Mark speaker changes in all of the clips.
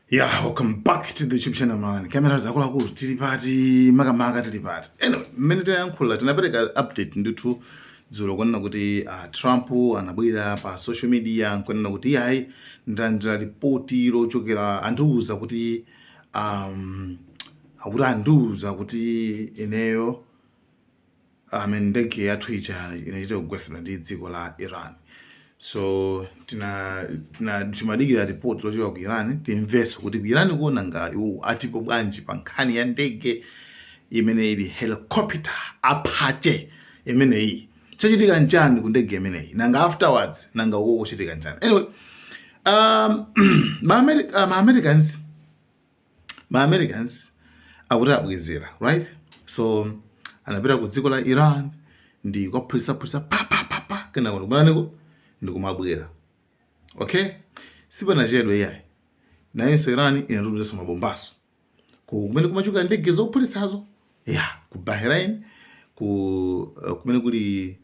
Speaker 1: Yeah, welcome back to the YouTube channel, man. Kamera zakuluakulu, tili pati makamaka, tili pati? Anyway, mmene tinayankhula, tinapereka update ndithu dzulo kunena kuti Trump anabwera pa social media nkunena kuti iyayi, ndalandira ripoti lochokera, andiuza kuti akuti andiuza kuti ineyo amene ndege yathu ija inachita kugwetsedwa ndi dziko la Iran. So tina timadikira report lochoka ku Iran, timvenso kuti ku Iran kuona nga iwo atipo bwanji pa nkhani ya ndege imene ili helicopter Apache imeneyi. Chachitika nchani ku ndege imeneyi? Nanga afterwards, nanga uko kuchitika nchani? Anyway, ma Americans akuti abwezera, right? So anapita ku dziko la Iran ndi kukaphulitsaphulitsa pa pa pa pa, kenako ndikumananiko ndikumabwera. Okay, sipanachedwe iyayi, nayonso Iran inatumizanso mabombaso kumene kumachuka ndege zophulitsazo ya ku Bahrain, ku kumene kuli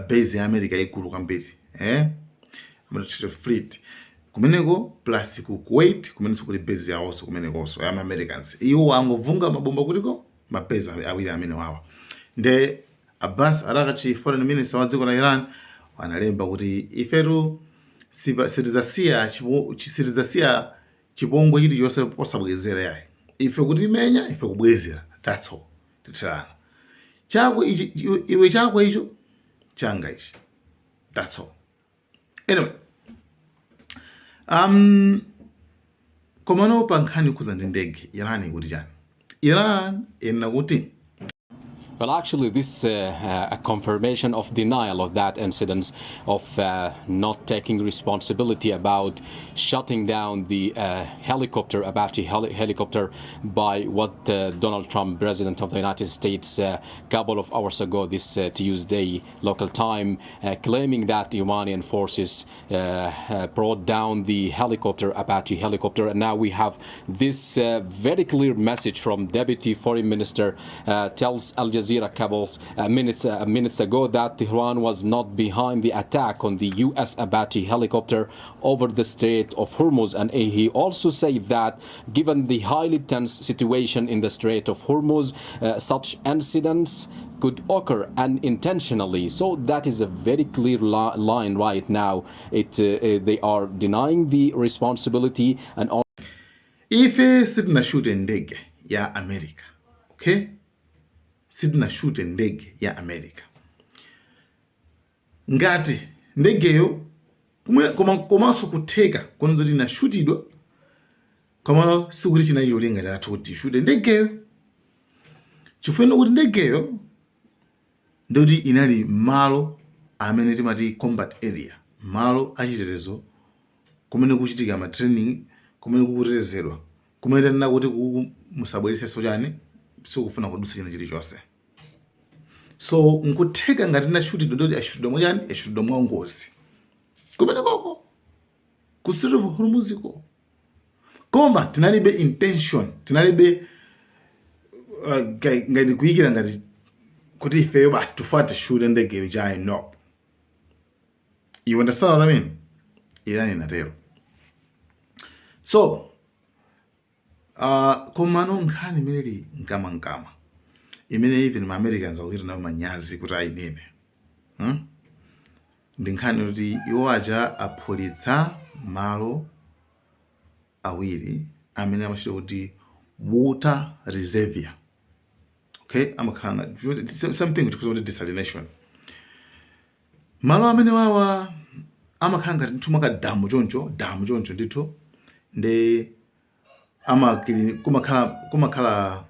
Speaker 1: base ya America ikulu kwambiri, Military fleet kumeneko, plus ku Kuwait kumenenso kuli base yawonso kumenekonso ya Americans. Iwo angovunga mabomba kutiko ma base awiri amene wawa. Nde Abbas Araghchi, foreign minister wa dziko la Iran, analemba kuti ifetu sitidzasiya chipongwe chilichonse osabwezera yayi. Ife kutimenya, ife kubwezera, that's all. Titsalana chako ichi, iwe chako icho, changa ichi, that's all. Anyway, komano pa nkhani khuza ndi ndege, Iran ikuti chani? Iran inena kuti
Speaker 2: Well, actually, this a confirmation of denial of that incident of not taking responsibility about shutting down the helicopter, Apache helicopter, by what Donald Trump, President of the United States, a couple of hours ago, this Tuesday local time, claiming that Iranian forces brought down the helicopter, Apache helicopter. And now we have this very clear message from Deputy Foreign Minister tells Al Jazeera couple minutes ago that Tehran was not behind the attack on the U.S. Apache helicopter over the Strait of Hormuz. And he also said that given the highly tense situation in the Strait of Hormuz, such incidents could occur unintentionally. So that is a very clear line right now. They are denying the responsibility and all.
Speaker 1: Ife sitinashute ndege ya America, okay? Sitinashute ndege ya America. Ngati ndegeyo komanso kutheka kunonza kuti inashutidwa, komano sikuti chinali cholinga chathu kuti tishute ndegeyo, chifukwa kuti ndegeyo ndikuti inali malo amene timati combat area, malo achitetezo kumene kuchitika ma training, kumene kukutetezedwa, kumene tanena kuti kuku musabweretsenso chani, sikufuna kudutsa china chilichonse. So nkutheka ngati inashutidwa, ndoti yashutidwa mwachani? Yashutidwa mwangozi kumene koko ku Strait of Hormuziko, koma tinalibe intention, tinalibe ngati kuyikira ngati kuti ifeyo basi tufa tishute ndegeyo chayi, no. You understand what I mean? Iran inatero. So komano nkhani imene ili mkamwamkamwa, imene even ma Americans akuchita nayo manyazi kuti ayinene, Ndi nkhani yoti iwo aja aphulitsa malo awiri amene amachita kuti water reservoir, okay? Amakhala ngati something kuti desalination. Malo amene wawa amakhala ngati ndithu makadamu choncho, damu choncho ndithu, ndi kumakhala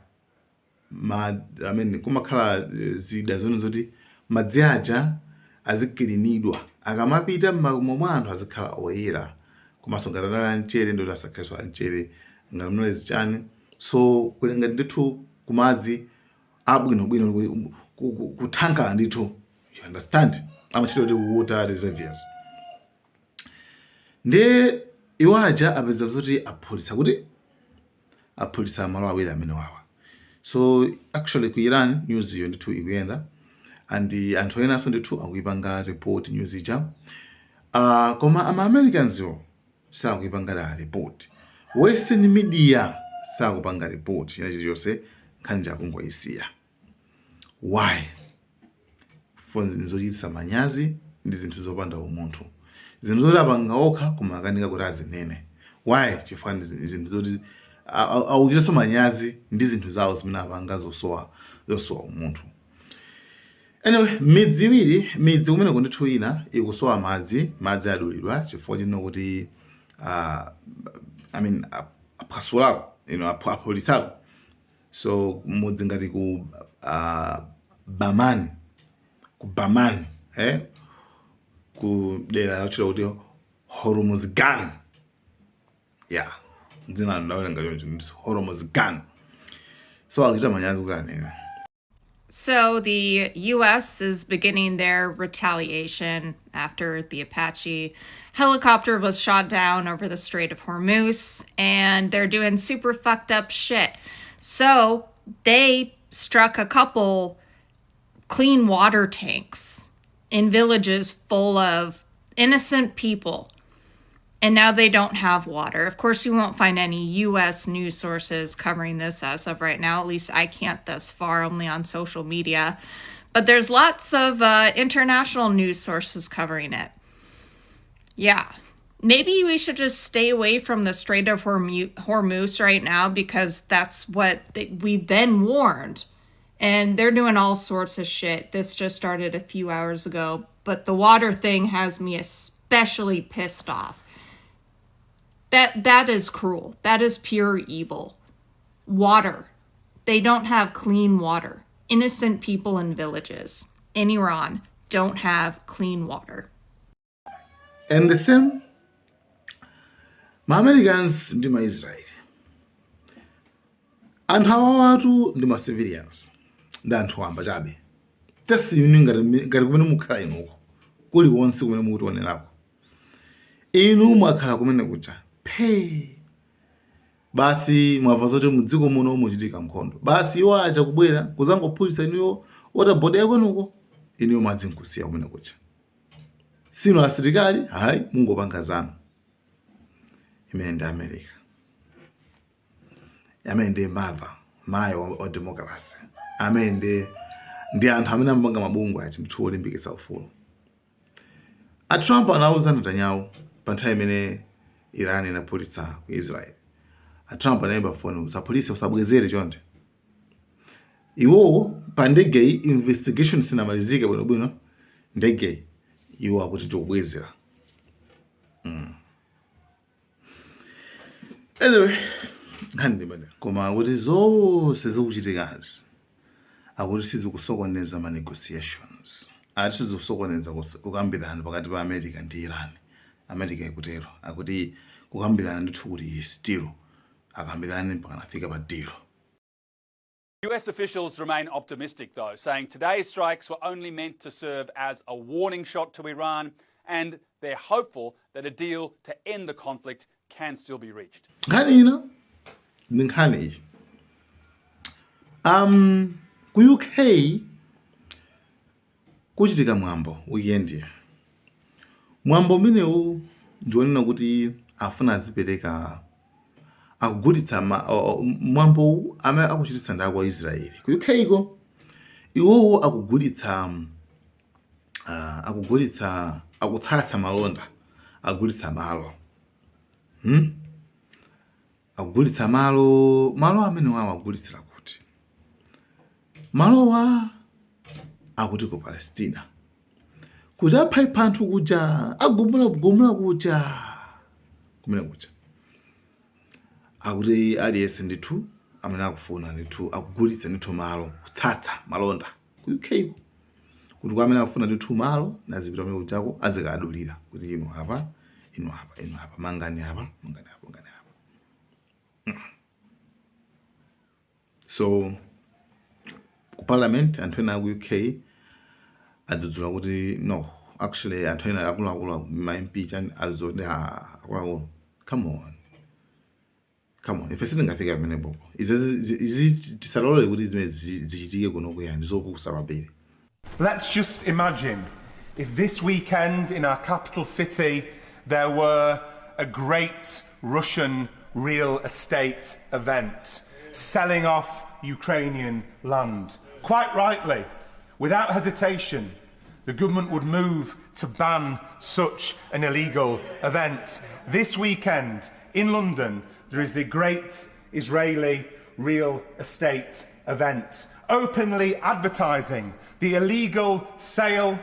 Speaker 1: ma, I mean, kumakhala zida zone zoti madzi aja azicleanidwa, akamapita mmakomo mwa anthu azikhala oyera, komanso ngati anali amchere ndoti asakhalenso amchere, ngati munali zichani. So kuli ngati ndithu kumadzi abwinobwino, kuthankala ndithu, you understand? Amachita kuti water reservoirs. Ndiye iwo aja apeza zoti aphulitsa, kuti aphulitsa malo awiri amene wawa. So actually ku Iran news iyo ndithu ikuyenda, and anthu enanso ndithu akuipanga report news ija, koma ama Americans iwo sakuipanga la report. Western media sakupanga report china chilichonse, nkhani chakungoyisiya. Why? Zochititsa manyazi ndi zinthu zopanda umunthu, zinthu zoti apanga okha koma akanika kuti azinene. Why? Chifukwa ndi zinthu zoti akuchitanso manyazi ndi zinthu zawo zimene apanga zosowa umunthu. Anyway, midzi iwiri, midzi kumeneko ndithu ina ikusowa madzi, madzi adulidwa chifukwa chino kuti I mean, aphwasulako, aphulisako. So mudzi ngati ku Baman, ku Baman, ku dera lotchedwa kuti Hormuzgan, yeah, dzina ndawerenga choncho, ndi Hormuzgan. So akuchita manyazi kuti anene.
Speaker 3: So the U.S. is beginning their retaliation after the Apache helicopter was shot down over the Strait of Hormuz, and they're doing super fucked up shit. So they struck a couple clean water tanks in villages full of innocent people. And now they don't have water. Of course, you won't find any U.S. news sources covering this as of right now. At least I can't thus far, only on social media. But there's lots of international news sources covering it. Yeah. Maybe we should just stay away from the Strait of Hormuz right now, because that's what we've been warned. And they're doing all sorts of shit. This just started a few hours ago. But the water thing has me especially pissed off. That is cruel. That is pure evil. Water. They don't have clean water. Innocent people in villages in Iran don't have clean water.
Speaker 1: And the same ma Americans ndi ma Israel, anthu awawatu ndi ma civilians, ndi anthu wamba chabe. Tesi inu ngati kumene mukhala inuko, kuliwonse kumene mukutionerako, inu mwakhala kumene kuja phe, basi mwamva zoti mudziko muno muchitika nkhondo, basi iwo acha kubwera kuzangophulitsa inuyo waterboard kwanuko, inuyo madzi nkusiya kumene kuja. Sinu asilikali, hayi, mungopanga zanu. Imene ndi America, amene ndi mother, mayi wa democracy, amene ndi anthu amene amapanga mabungwe achi ndithu olimbikitsa ufulu. A Trump anauza Netanyahu pa nthawi imene Iran inaphulitsa ku Israel, a Trump anayimba foni, "Usaphulitse, usabwezere chonde." Iwowo pa ndegeyi investigation sinamalizike bwinobwino, ndegeyi iwo akuti tikubwezera. Anyway, nkhani ndi imene, koma akuti zonse zikuchitikazi akuti sizikusokoneza ma negotiations, ati sizikusokoneza kukambirana pakati pa America ndi Iran. America ikutero, akuti kukambirana ndithu kuti still akambirane mpaka nafika pa deal.
Speaker 4: US officials remain optimistic, though, saying today's strikes were only meant to serve as a warning shot to Iran, and they're hopeful that a deal to end the conflict can still be reached.
Speaker 1: Nkhani ina ndi nkhani iyi, ku UK kuchitika mwambo weekend. Mwambo umenewu ndionena kuti afuna azipereka, akugulitsa mwambowu amene akuchititsa ndi aku Israeli ku UK ko. Iwowo akugulitsa, akutsatsa malonda, akugulitsa malo, Akugulitsa malo. Malo amene wawo akugulitsira kuti? Malowa akuti ku Palestina, kuti aphayipha anthu kuja, agumula gumula kuja, kumene kuja akuti aliyense ndithu amene akufuna ndithu, akugulitsa ndithu malo, kutsatsa malonda ku UK ko, kuti kwa amene akufuna ndithu malo nazipita kumene kujako, azikadulira kuti inu apa, inu apa, inu apa, mangani apa, mangani apa, mangani apa. So ku parliament anthu ena aku UK adzudzula kuti no, actually anthu ena akuluakulu, ma MP chani, adzudzula kuti, "Ah, akuluakulu, come on, come on, ife sitingafika pamenepopo. Izi tisalole kuti zimene zichitike kuno kuyani, zopusa kwambiri."
Speaker 5: Let's just imagine if this weekend in our capital city there were a great Russian real estate event, selling off Ukrainian land. Quite rightly, without hesitation, the government would move to ban such an illegal event. This weekend in London, there is the Great Israeli Real Estate Event, openly advertising the illegal sale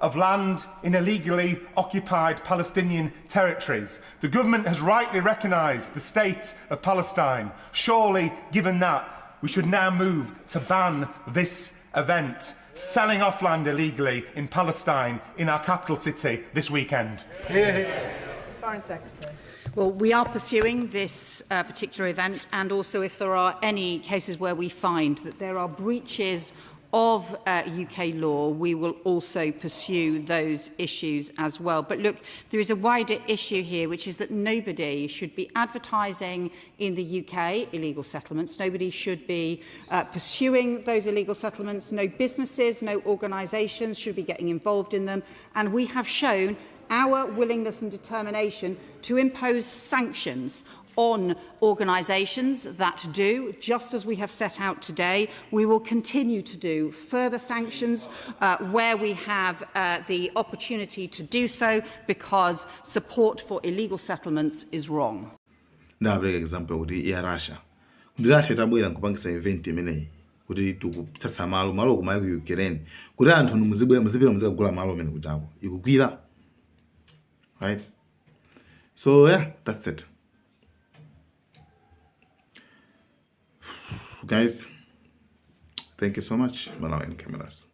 Speaker 5: of land in illegally occupied Palestinian territories. The government has rightly recognised the state of Palestine. Surely, given that, we should now move to ban this event, selling off land illegally in Palestine in our capital city this weekend.
Speaker 6: Foreign Secretary.
Speaker 7: Well, we are pursuing this particular event, and also if there are any cases where we find that there are breaches of UK law, we will also pursue those issues as well. But look, there is a wider issue here, which is that nobody should be advertising in the UK illegal settlements. Nobody should be pursuing those illegal settlements. No businesses, no organisations should be getting involved in them. And we have shown our willingness and determination to impose sanctions on organisations that do, just as we have set out today. We will continue to do further sanctions where we have the opportunity to do so, because support for illegal settlements is wrong.
Speaker 1: Ndapereka example kuti ya Russia, kuti Russia itabwera nkupangisa event imeneyi kuti tikutsatsa malo malo kumayi ku Ukraine kuti anthu muzibwera, muzipita, muzikagula malo amene kuchako ikugwira, right? So yeah, that's it, guys. Thank you so much. Malawi Cameras.